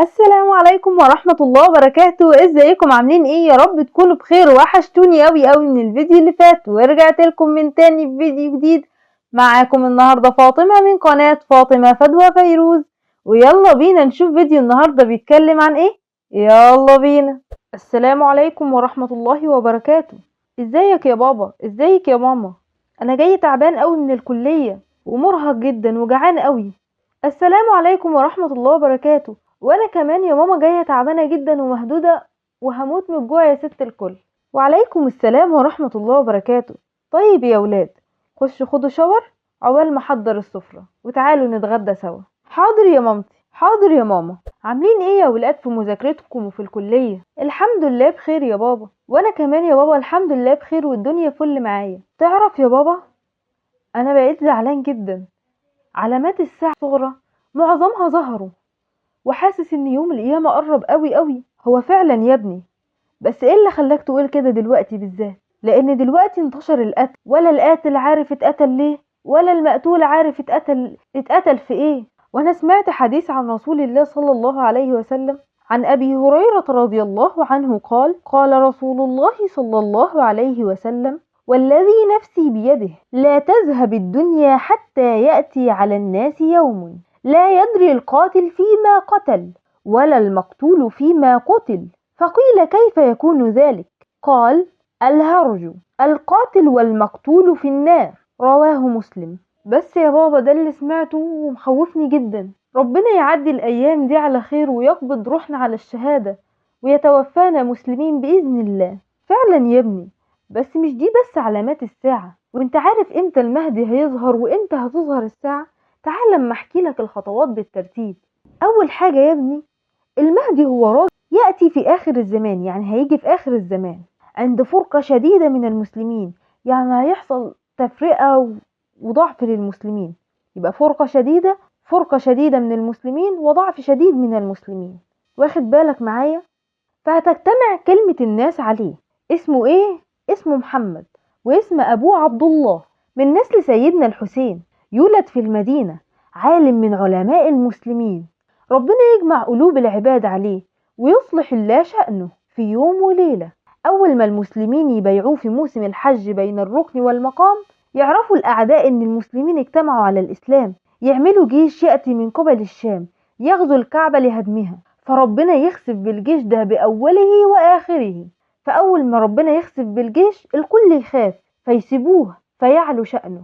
السلام عليكم ورحمة الله وبركاته. ازيكم عاملين ايه؟ يا رب تكونوا بخير. وحشتوني قوي قوي من الفيديو اللي فات، ورجعت لكم من تاني في فيديو جديد. معاكم النهاردة فاطمة من قناة فاطمة فدوى فيروز، ويلا بينا نشوف فيديو النهاردة بيتكلم عن ايه. يلا بينا. السلام عليكم ورحمة الله وبركاته. ازيك يا بابا؟ ازيك يا ماما؟ انا جاي تعبان قوي من الكلية ومرهق جدا وجعان قوي. السلام عليكم ورحمة الله وبركاته. وانا كمان يا ماما جاية تعبانة جدا ومهدودة وهموت من الجوع يا ست الكل. وعليكم السلام ورحمة الله وبركاته. طيب يا ولاد، خشوا خدوا شاور عقبال ما احضر السفرة وتعالوا نتغدى سوا. حاضر يا مامتي، حاضر يا ماما. عاملين ايه يا ولاد في مذاكرتكم وفي الكلية؟ الحمد لله بخير يا بابا. وانا كمان يا بابا الحمد لله بخير والدنيا فل معايا. تعرف يا بابا، انا بقيت زعلان جدا. علامات الساعة الصغرى معظمها ظهروا، وحاسس ان يوم القيامة قرب قوي قوي. هو فعلا يا ابني، بس ايه اللي خلاك تقول كده دلوقتي بالذات؟ لان دلوقتي انتشر القتل، ولا القاتل عارف اتقتل ليه، ولا المقتول عارف اتقتل في ايه. وانا سمعت حديث عن رسول الله صلى الله عليه وسلم عن ابي هريرة رضي الله عنه قال: قال رسول الله صلى الله عليه وسلم: والذي نفسي بيده لا تذهب الدنيا حتى يأتي على الناس يوم لا يدري القاتل فيما قتل ولا المقتول فيما قتل. فقيل: كيف يكون ذلك؟ قال: الهرج، القاتل والمقتول في النار. رواه مسلم. بس يا بابا ده اللي سمعته ومخوفني جدا. ربنا يعدي الأيام دي على خير ويقبض روحنا على الشهادة ويتوفانا مسلمين بإذن الله. فعلا يا ابني، بس مش دي بس علامات الساعة. وانت عارف امتى المهدي هيظهر وامتى هتظهر الساعة؟ تعال لما احكي لك الخطوات بالترتيب. اول حاجة يا ابني، المهدي هو راجل يأتي في اخر الزمان، يعني هيجي في اخر الزمان عند فرقة شديدة من المسلمين، يعني هيحصل تفرقة وضعف للمسلمين. يبقى فرقة شديدة، فرقة شديدة من المسلمين وضعف شديد من المسلمين. واخد بالك معايا؟ فهتجتمع كلمة الناس عليه. اسمه ايه؟ اسمه محمد، واسم ابوه عبد الله، من نسل سيدنا الحسين، يولد في المدينة، عالم من علماء المسلمين. ربنا يجمع قلوب العباد عليه ويصلح الله شأنه في يوم وليلة. أول ما المسلمين يبيعوه في موسم الحج بين الركن والمقام، يعرفوا الأعداء إن المسلمين اجتمعوا على الإسلام، يعملوا جيش يأتي من قبل الشام يغزو الكعبة لهدمها، فربنا يخسف بالجيش ده بأوله وآخره. فأول ما ربنا يخسف بالجيش الكل يخاف فيسيبوه فيعلو شأنه.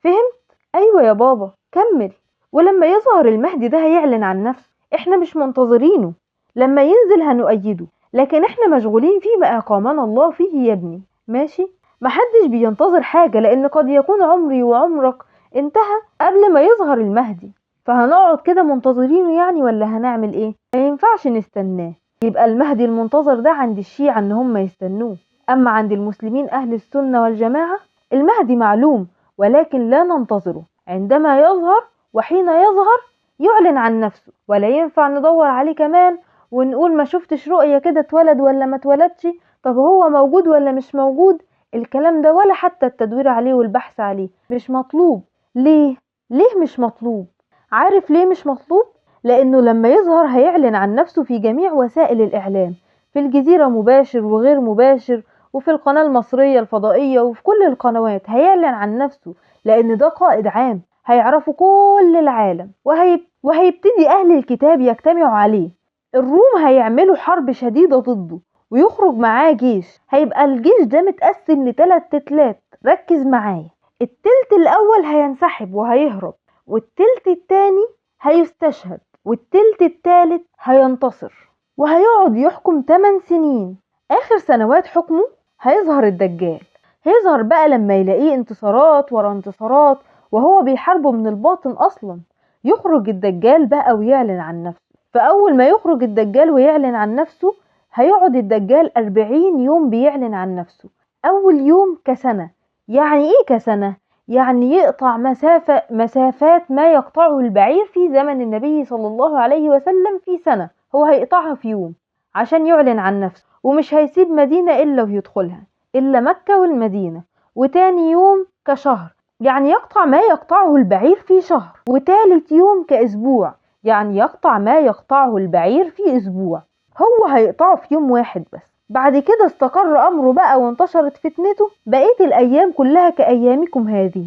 فهمت؟ ايوه يا بابا كمل. ولما يظهر المهدي ده هيعلن عن نفسه، احنا مش منتظرينه، لما ينزل هنؤيده، لكن احنا مشغولين فيما اقامنا الله فيه يا ابني. ماشي، محدش بينتظر حاجة، لان قد يكون عمري وعمرك انتهى قبل ما يظهر المهدي، فهنقعد كده منتظرينه يعني ولا هنعمل ايه؟ ما ينفعش نستناه. يبقى المهدي المنتظر ده عند الشيعة ان هم يستنوه، اما عند المسلمين اهل السنة والجماعة المهدي معلوم، ولكن لا ننتظره. عندما يظهر وحين يظهر يعلن عن نفسه، ولا ينفع ندور عليه كمان ونقول ما شفتش رؤية كده اتولد ولا ما اتولدش، طب هو موجود ولا مش موجود؟ الكلام ده ولا حتى التدوير عليه والبحث عليه مش مطلوب. ليه؟ ليه مش مطلوب؟ عارف ليه مش مطلوب؟ لأنه لما يظهر هيعلن عن نفسه في جميع وسائل الإعلام، في الجزيرة مباشر وغير مباشر، وفي القناة المصرية الفضائية، وفي كل القنوات هيعلن عن نفسه، لأن ده قائد عام هيعرفوا كل العالم. وهيبتدي أهل الكتاب يجتمعوا عليه. الروم هيعملوا حرب شديدة ضده ويخرج معاه جيش. هيبقى الجيش ده متقسم لتلات تتلات، ركز معايا. التلت الأول هينسحب وهيهرب، والتلت التاني هيستشهد، والتلت التالت هينتصر وهيقعد يحكم 8 سنين. آخر سنوات حكمه هيظهر الدجال. هيظهر بقى لما يلاقيه انتصارات ورا انتصارات وهو بيحاربه من الباطن أصلا. يخرج الدجال بقى ويعلن عن نفسه. فأول ما يخرج الدجال ويعلن عن نفسه، هيقعد الدجال 40 يوم بيعلن عن نفسه. أول يوم كسنة. يعني إيه كسنة؟ يعني يقطع مسافات ما يقطعه البعير في زمن النبي صلى الله عليه وسلم في سنة، هو هيقطعها في يوم عشان يعلن عن نفسه. ومش هيسيب مدينة إلا ويدخلها، إلا مكة والمدينة. وتاني يوم كشهر، يعني يقطع ما يقطعه البعير في شهر. وتالت يوم كأسبوع، يعني يقطع ما يقطعه البعير في أسبوع، هو هيقطعه في يوم واحد بس. بعد كده استقر أمره بقى وانتشرت فتنته، بقية الأيام كلها كأيامكم هذه،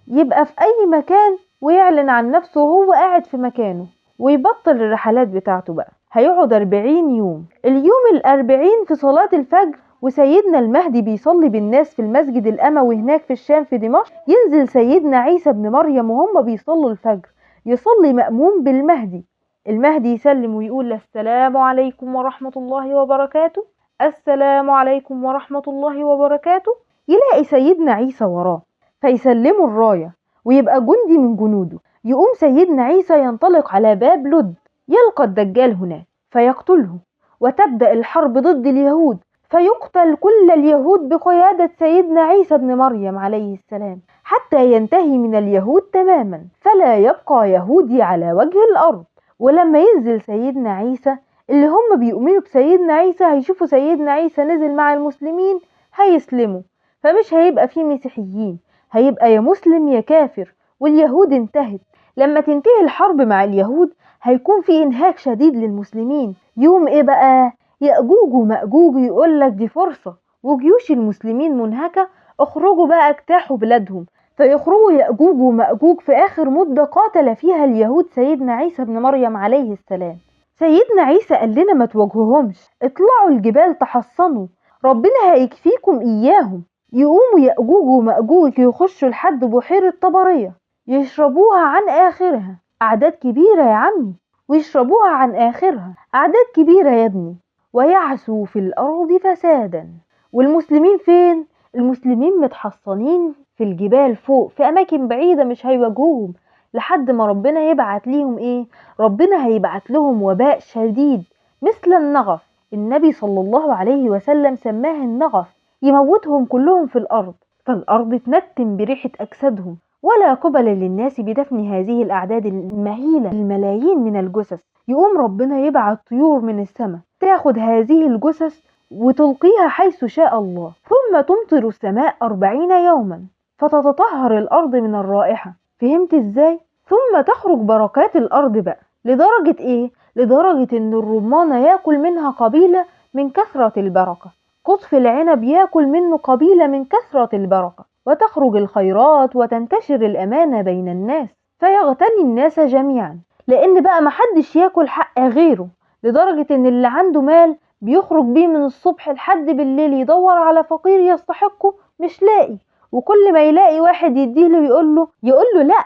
يبقى في أي مكان ويعلن عن نفسه وهو قاعد في مكانه، ويبطل الرحلات بتاعته بقى. هيقعد 40 يوم، اليوم 40 في صلاة الفجر وسيدنا المهدي بيصلي بالناس في المسجد الأموي هناك في الشام في دمشق، ينزل سيدنا عيسى بن مريم وهم بيصلوا الفجر، يصلي مأموم بالمهدي. المهدي يسلم ويقول السلام عليكم ورحمة الله وبركاته، السلام عليكم ورحمة الله وبركاته. يلاقي سيدنا عيسى وراه فيسلموا الراية ويبقى جندي من جنوده. يقوم سيدنا عيسى ينطلق على باب لد، يلقى الدجال هناك فيقتله، وتبدأ الحرب ضد اليهود، فيقتل كل اليهود بقيادة سيدنا عيسى بن مريم عليه السلام، حتى ينتهي من اليهود تماما، فلا يبقى يهودي على وجه الأرض. ولما ينزل سيدنا عيسى، اللي هم بيؤمنوا بسيدنا عيسى هيشوفوا سيدنا عيسى نزل مع المسلمين هيسلموا، فمش هيبقى فيه مسيحيين، هيبقى يا مسلم يا كافر، واليهود انتهت. لما تنتهي الحرب مع اليهود هيكون في انهاك شديد للمسلمين. يوم ايه بقى؟ يأجوج ومأجوج يقولك دي فرصة، وجيوش المسلمين منهكة، اخرجوا بقى اجتاحوا بلادهم. فيخرجوا يأجوج ومأجوج في آخر مدة قاتل فيها اليهود سيدنا عيسى بن مريم عليه السلام. سيدنا عيسى قال لنا ما تواجهوهمش، اطلعوا الجبال تحصنوا، ربنا هيكفيكم إياهم. يقوموا يأجوج ومأجوج يخشوا لحد بحيرة طبرية، يشربوها عن آخرها، أعداد كبيرة يا عمي، ويشربوها عن آخرها، أعداد كبيرة يا ابني، ويعثوا في الأرض فسادا. والمسلمين فين؟ المسلمين متحصنين في الجبال فوق، في أماكن بعيدة مش هيواجهوهم، لحد ما ربنا يبعت ليهم إيه؟ ربنا هيبعت لهم وباء شديد مثل النغف. النبي صلى الله عليه وسلم سماه النغف، يموتهم كلهم في الأرض، فالأرض تنتن بريحة أجسادهم، ولا قبل للناس بدفن هذه الأعداد المهيلة، الملايين من الجثث. يقوم ربنا يبعت طيور من السماء تاخد هذه الجثث وتلقيها حيث شاء الله، ثم تمطر السماء 40 يوما فتتطهر الأرض من الرائحة. فهمت ازاي؟ ثم تخرج بركات الأرض بقى، لدرجة ايه؟ لدرجة ان الرمانة ياكل منها قبيلة من كثرة البركة، قطف العنب ياكل منه قبيلة من كثرة البركة، وتخرج الخيرات وتنتشر الأمانة بين الناس، فيغتني الناس جميعا، لأن بقى محدش ياكل حق غيره، لدرجة ان اللي عنده مال بيخرج بيه من الصبح لحد بالليل يدور على فقير يستحقه مش لاقي، وكل ما يلاقي واحد يديله يقول له لا،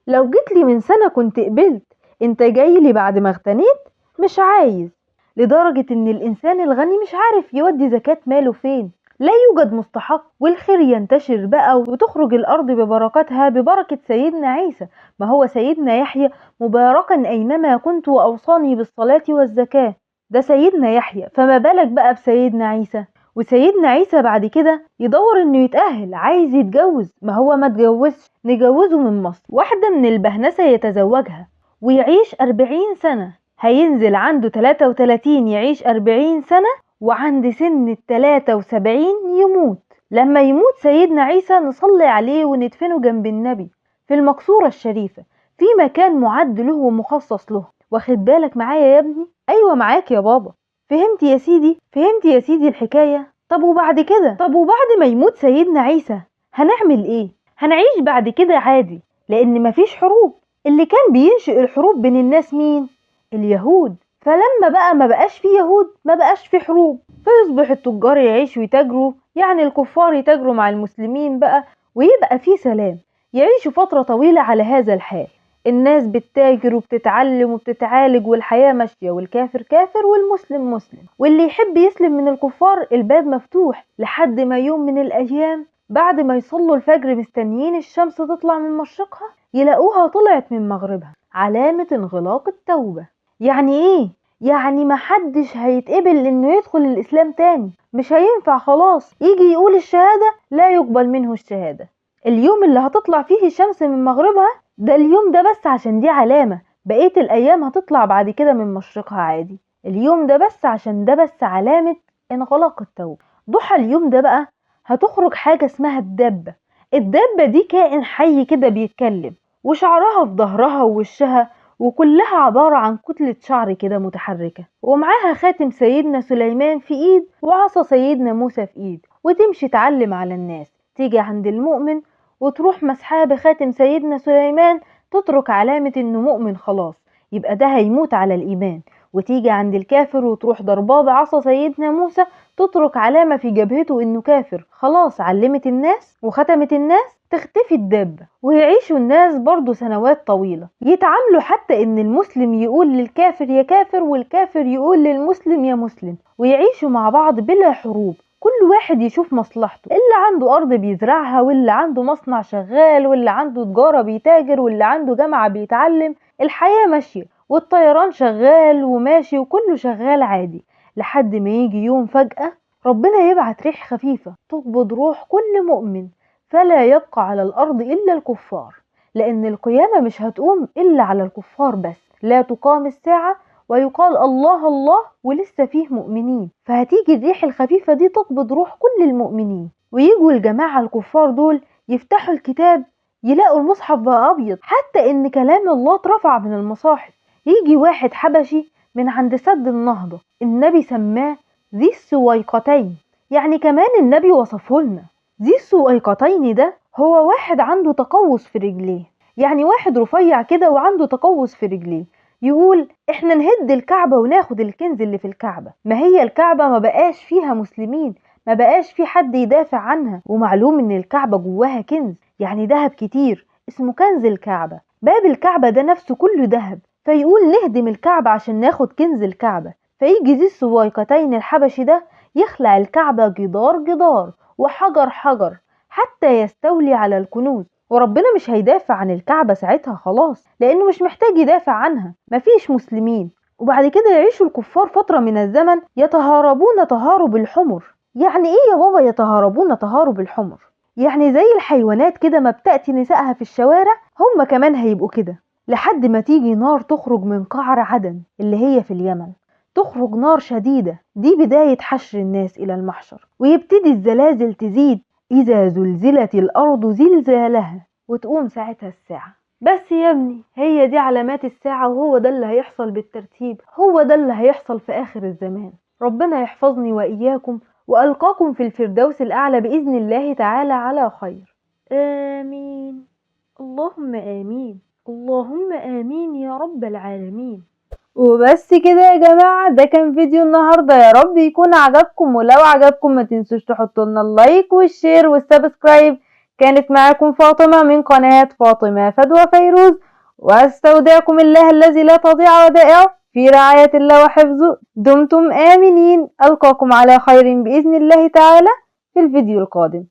لو جيت لي من سنة كنت قبلت، انت جاي لي بعد ما اغتنيت مش عايز. لدرجة ان الانسان الغني مش عارف يودي زكاة ماله فين، لا يوجد مستحق، والخير ينتشر بقى، وتخرج الارض ببركتها ببركة سيدنا عيسى. ما هو سيدنا يحيى مباركا اينما كنت واوصاني بالصلاة والزكاة، ده سيدنا يحيى، فما بالك بقى بسيدنا عيسى. وسيدنا عيسى بعد كده يدور انه يتأهل، عايز يتجوز، ما هو ما اتجوزش، نجوزه من مصر، واحدة من البهنسة يتزوجها ويعيش 40 سنة، هينزل عنده 33 يعيش 40 سنة، وعند سن 73 يموت. لما يموت سيدنا عيسى نصلي عليه وندفنه جنب النبي في المقصورة الشريفة، في مكان معد له ومخصص له. واخد بالك معايا يا ابني؟ ايوه معاك يا بابا. فهمت يا سيدي؟ فهمت يا سيدي الحكاية؟ طب وبعد كده؟ طب وبعد ما يموت سيدنا عيسى هنعمل ايه؟ هنعيش بعد كده عادي، لان مفيش حروب. اللي كان بينشئ الحروب بين الناس مين؟ اليهود. فلما بقى ما بقاش في يهود ما بقاش في حروب، فيصبح التجار يعيشوا يتاجروا، يعني الكفار يتاجروا مع المسلمين بقى، ويبقى في سلام، يعيشوا فترة طويلة على هذا الحال. الناس بتتاجر وبتتعلم وبتتعالج والحياة ماشية، والكافر كافر والمسلم مسلم، واللي يحب يسلم من الكفار الباب مفتوح، لحد ما يوم من الأيام بعد ما يصلوا الفجر مستنيين الشمس تطلع من مشرقها يلاقوها طلعت من مغربها، علامة انغلاق التوبة. يعني ايه؟ يعني محدش هيتقبل انه يدخل الاسلام تاني، مش هينفع خلاص، يجي يقول الشهادة لا يقبل منه الشهادة. اليوم اللي هتطلع فيه الشمس من مغربها ده اليوم ده بس، عشان دي علامة، بقية الايام هتطلع بعد كده من مشرقها عادي. اليوم ده بس عشان ده بس علامة انغلاق التوبة. ضحى اليوم ده بقى هتخرج حاجة اسمها الدبة. الدبة دي كائن حي كده بيتكلم، وشعرها في ظهرها ووشها، وكلها عبارة عن كتلة شعر كده متحركة، ومعاها خاتم سيدنا سليمان في ايد وعصا سيدنا موسى في ايد، وتمشي تعلم على الناس. تيجي عند المؤمن وتروح مسحاه بخاتم سيدنا سليمان، تترك علامة انه مؤمن خلاص، يبقى ده هيموت على الإيمان. وتيجي عند الكافر وتروح ضرباه بعصا سيدنا موسى، تترك علامة في جبهته انه كافر، خلاص علمت الناس وختمت الناس. تختفي الدابة ويعيشوا الناس برضو سنوات طويلة، يتعاملوا حتى ان المسلم يقول للكافر يا كافر، والكافر يقول للمسلم يا مسلم، ويعيشوا مع بعض بلا حروب. كل واحد يشوف مصلحته، اللي عنده أرض بيزرعها، واللي عنده مصنع شغال، واللي عنده تجارة بيتاجر، واللي عنده جامعة بيتعلم. الحياة ماشية والطيران شغال وماشي وكله شغال عادي، لحد ما يجي يوم فجأة ربنا يبعت ريح خفيفة تقبض روح كل مؤمن، فلا يبقى على الأرض إلا الكفار، لأن القيامة مش هتقوم إلا على الكفار بس. لا تقام الساعة ويقال الله الله ولسه فيه مؤمنين، فهتيجي الريح الخفيفة دي تقبض روح كل المؤمنين. ويجوا الجماعة الكفار دول يفتحوا الكتاب يلاقوا المصحف بقى أبيض، حتى إن كلام الله اترفع من المصاحف. يجي واحد حبشي من عند سد النهضة، النبي سماه ذي السويقتين، يعني كمان النبي وصفه لنا. ذي السويقتين ده هو واحد عنده تقوس في رجليه، يعني واحد رفيع كده وعنده تقوس في رجليه، يقول احنا نهد الكعبة وناخد الكنز اللي في الكعبة. ما هي الكعبة ما بقاش فيها مسلمين، ما بقاش في حد يدافع عنها، ومعلوم ان الكعبة جواها كنز، يعني ذهب كتير، اسمه كنز الكعبة. باب الكعبة ده نفسه كله ذهب، فيقول نهدم الكعبة عشان ناخد كنز الكعبة. فيجي ذي السويقتين الحبشي ده يخلع الكعبة جدار جدار وحجر حجر حتى يستولي على الكنوز. وربنا مش هيدافع عن الكعبة ساعتها خلاص، لأنه مش محتاج يدافع عنها، مفيش مسلمين. وبعد كده يعيشوا الكفار فترة من الزمن يتهاربون تهارب الحمر. يعني ايه يا بابا يتهاربون تهارب الحمر؟ يعني زي الحيوانات كده ما بتأتي نسائها في الشوارع، هم كمان هيبقوا كده، لحد ما تيجي نار تخرج من قعر عدن اللي هي في اليمن، تخرج نار شديدة، دي بداية حشر الناس إلى المحشر. ويبتدي الزلازل تزيد، إذا زلزلت الأرض زلزالها، وتقوم ساعتها الساعة. بس يا ابني هي دي علامات الساعة، وهو ده اللي هيحصل بالترتيب، هو ده اللي هيحصل في آخر الزمان. ربنا يحفظني وإياكم وألقاكم في الفردوس الأعلى بإذن الله تعالى على خير. آمين، اللهم آمين، اللهم آمين يا رب العالمين. وبس كده يا جماعة، ده كان فيديو النهاردة، يا رب يكون عجبكم، ولو عجبكم ما تنسوش تحطوا لنا ال like وال share وال subscribe. كانت معاكم فاطمة من قناة فاطمة فدوى فيروز، واستودعكم الله الذي لا تضيع ودائعه، في رعاية الله وحفظه، دمتم آمنين. ألقاكم على خير بإذن الله تعالى في الفيديو القادم.